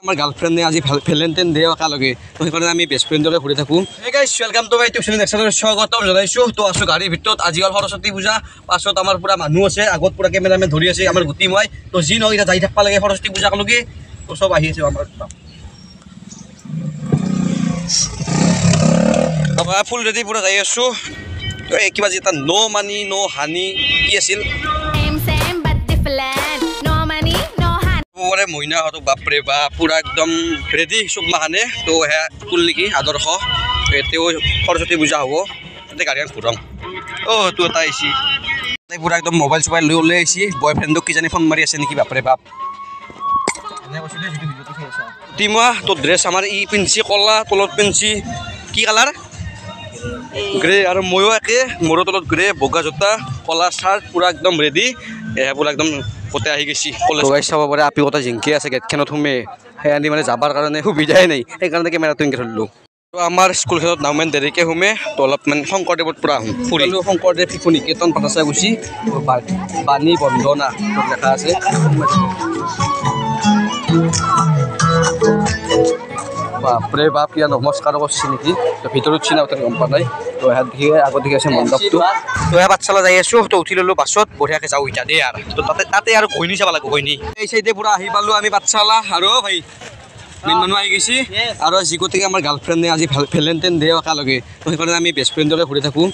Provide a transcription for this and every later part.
আমাৰ গাৰ্লফ্ৰেণ্ডে আজি Valentine day একেলগে, তো সেইকাৰণে আমি বেষ্ট ফ্ৰেণ্ডৰে ঘূৰি থাকোঁ। Hey guys, welcome to my YouTube channel. Next স্বাগতম জনাইছোঁ। তো আছোঁ গাড়ীৰ ভিতৰত। আজি হ'ল সৰস্বতী পূজা, পাছত আমাৰ পূৰা মানুহ আছে, আগত পূৰা কেমেৰামেন ধৰি আছে আমাৰ গুটি মই। তো যি নহওক এতিয়া যাই থাকিব লাগে সৰস্বতী পূজাকলৈকে। তো চব আহি আছে আমাৰ ফুল ৰেডি পূৰা যাই আছোঁ। তো এই কিবা যি এটা ন' মানি ন' হানি কি আছিল মইনাহঁতক, বাপৰে বাপ পূৰা একদম ৰেডি চব মাহানে। তো সেয়া স্কুল নেকি আদৰ্শ, এতিয়াও সৰস্বতী পূজা হ'ব, তাতে গাড়ীখন ঘূৰাম। অ' তো এটা আহিছে পূৰা একদম মোবাইল চোবাইল লৈ ওলাই আহিছে। বয়ফ্ৰেণ্ডক কিজানি ফোন মাৰি আছে নেকি, বাপৰে বাপ। তিমা তো ড্ৰেছ আমাৰ ই পিন্ধছি ক'লা, তলত পিন্ধছি কি কালাৰ গ্ৰে, আৰু ময়ো একে, মোৰো তলত গ্ৰে, বগা জোতা, ক'লা চাৰ্ট, পূৰা একদম ৰেডি। এয়া পূৰা একদম গোটেই আহি গৈছি। কলেজ চাব পাৰে আপি কটা জিংকি আছে গেটখনত সোমে, সেই মানে যাবাৰ কাৰণে সুবিধাই নাই, সেইকাৰণে কেমেৰাটো এনেকৈ ধৰিলোঁ। তো আমাৰ স্কুলখনত নাওমেন দেৰিকৈ সোমে, তো অলপমান শংকৰদেৱত পূৰা আহোঁ ফুৰি। শংকৰদেৱ শিশু নিকেতন পাতাচা গুচি বাণী বন্দনা লেখা আছে। বাপৰে বাপ, কিবা নমস্কাৰ কৰিছে নেকি, তো ভিতৰত চিনা গম পোৱা নাই। তো ইয়াত দেখি আগত দেখি আছে মণ্ডপটো। তো সেয়া পাঠশালা যাই আছোঁ, তো উঠি ল'লোঁ বাছত, বঢ়িয়াকৈ যাওঁ এতিয়া দেই। আৰু তো তাতে তাতে আৰু ঘৈণী চাব লাগিব, ঘৈণী। এই চাইডে পূৰা আহি পালোঁ আমি পাঠশালা। আৰু ভাই মেইন মানুহ আহি গৈছে। আৰু যি গতিকে আমাৰ গাৰ্লফ্ৰেণ্ডে আজি ভেলেণ্টাইন ডে একেলগে, তো সেইকাৰণে আমি বেষ্ট ফ্ৰেণ্ডৰে ঘূৰি থাকোঁ।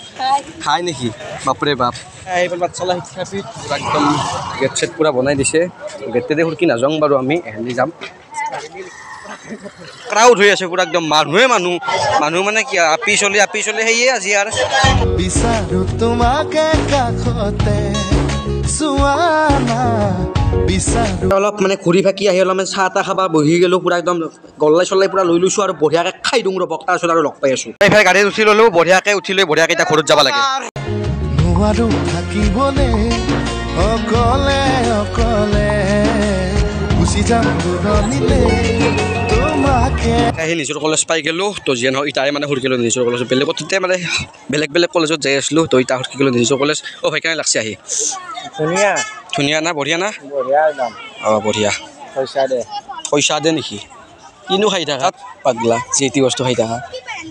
খাই নেকি, বাপৰে বাপ। আহি পালোঁ পাঠশালা শিক্ষাপীঠ, পূৰা একদম গেট চেট পূৰা বনাই দিছে। গেটেৰে সুৰকি নাযাওঁ বাৰু, আমি এহেন্দি যাম। ক্ৰাউড হৈ আছে পুৰা একদম, মানুহে মানুহ মানুহ মানে কি আপি চলি আপি চলি সেয়ে আজি আৰু বিচাৰো তোমাকে কাষতে চোৱানা বিচাৰো। অলপ মানে ঘূৰি ফাকি আহি অলপমান চাহ তাহ খাবা বহি গ'লোঁ, পূৰা একদম গল্লাই চল্লাই পূৰা লৈ লৈছোঁ আৰু বঢ়িয়াকৈ খাই দিওঁ ৰ'ব, তাৰপিছত আৰু লগ পাই আছোঁ। এইফালে গাড়ীত উঠি ল'লোঁ, বঢ়িয়াকৈ উঠি লৈ বঢ়িয়াকৈ এতিয়া ঘৰত যাব লাগে। নোৱাৰো থাকিবলে অকলে অকলে, গুচি যাম দূৰণিলে। আহি নিজৰ কলেজ পাই গ'লোঁ। তো যিয়ে নহওক ইটাই মানে সুৰকি গ'লোঁ নিজৰ কলেজত, বেলেগত তেতিয়া মানে বেলেগ বেলেগ কলেজত যাই আছিলোঁ। তো ইটা সুৰকি গ'লোঁ নিজৰ কলেজ। অ' ভাই কেনে লাগছে আহি? ধুনীয়া ধুনীয়া না বঢ়িয়া না? বঢ়িয়া একদম। অঁ বঢ়িয়া। পইচা দে, পইচা দে নেকি? কিনো খাই থাকা পাগলা, যি টি বস্তু খাই থাকা।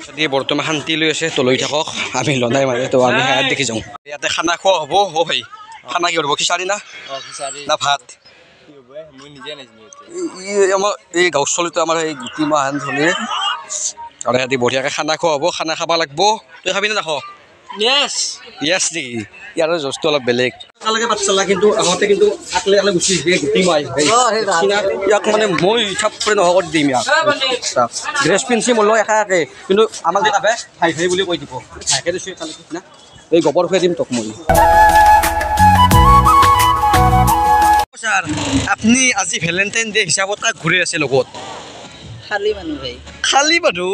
যদি বৰ্তমান শান্তি লৈ আছে তো লৈ থাকক, আমি লোৱা নাই মানে, তো আমি সেয়াত দেখি যাওঁ। ইয়াতে খানা খোৱা হ'ব। অ' ভাই খানা কি হ'ব, খিচাৰি না না ভাত? আমাৰ এই গাঁৱস্থলীটো আমাৰ এই গুটি মাহান চলি আৰু সিহঁতি বঢ়িয়াকৈ খানা খোৱা হ'ব, খানা খাব লাগিব। তই খাবি নে নাখ? য়েছ নেকি? ইয়াৰ জজটো অলপ বেলেগ। একেলগে পাঠশালা, কিন্তু আহোঁতে কিন্তু আকলে আকলে গুচি আহিছে গুটি মাই। ইয়াক মানে মই থাপৰে নহ'ব দিম। ইয়াক ড্ৰেছ পিন্ধছি মোৰ লগত একে একে, কিন্তু আমাক যে ভাবে ভাই ভাই বুলি কৈ দিব। ভাইকে দিছোঁ একেলগে না, এই গোবৰ খুৱাই দিম তোক মই। ছাৰ আপুনি আজি ভেলেণ্টাইন ডে হিচাপত কাক ঘূৰি আছে লগত? খালী মানুহ ভাই, খালী মানুহ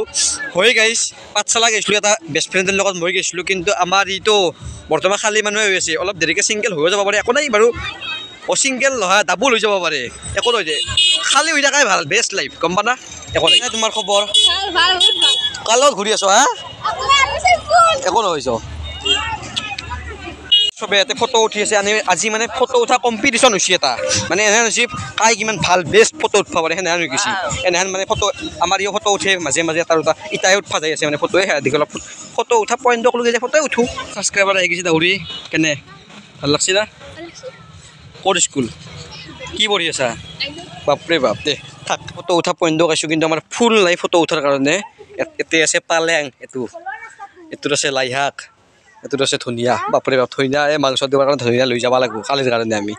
হয়। গাইছ পাঠশালা গৈছিলোঁ এটা বেষ্ট ফ্ৰেণ্ডৰ লগত মই গৈছিলোঁ, কিন্তু আমাৰ ইটো বৰ্তমান খালী মানুহে হৈ আছে। অলপ দেৰিকৈ ছিংগল হৈ যাব পাৰে, একো নাই বাৰু। অ' ছিংগল নহয় ডাবুল হৈ যাব পাৰে, একো নহয় দে, খালী হৈ থাকাই ভাল, বেষ্ট লাইফ, গম পা না? একো নাই। তোমাৰ খবৰ? কাৰ লগত ঘূৰি আছ? হা একো নহয়, চবে ইয়াতে ফটো উঠি আছে। আজি মানে ফটো উঠা কম্পিটিশ্যন হৈছে এটা, মানে এনেহেন হৈছে কাই কিমান ভাল বেষ্ট ফটো উঠব পাৰে, সেনেহেন হৈ গৈছে। এনেহেন মানে ফটো আমাৰ ইও ফটো উঠে মাজে মাজে, এটা দুটা ইটাই উঠবা যাই আছে মানে ফটোৱে। সেয়া দেখি অলপ ফটো উঠা পইণ্টক লৈ যায় ফটোৱে উঠোঁ। ছাবস্ক্ৰাইবাৰ আহি গৈছে দাউৰি, কেনে ভাল লাগছে না? ক'ত স্কুল কি পঢ়ি আছা? বাপৰে বাপ দে থাক। ফটো উঠা পইণ্টক আহিছোঁ, কিন্তু আমাৰ ফুল নাই ফটো উঠাৰ কাৰণে। ইয়াতে আছে পালেং, এইটো এইটোত আছে লাই শাক, এইটোত আছে ধনিয়া। বাপৰে বাপ ধনিয়া, এই মাংস দিবৰ কাৰণে ধনিয়া লৈ যাব লাগিব কালিৰ কাৰণে আমি।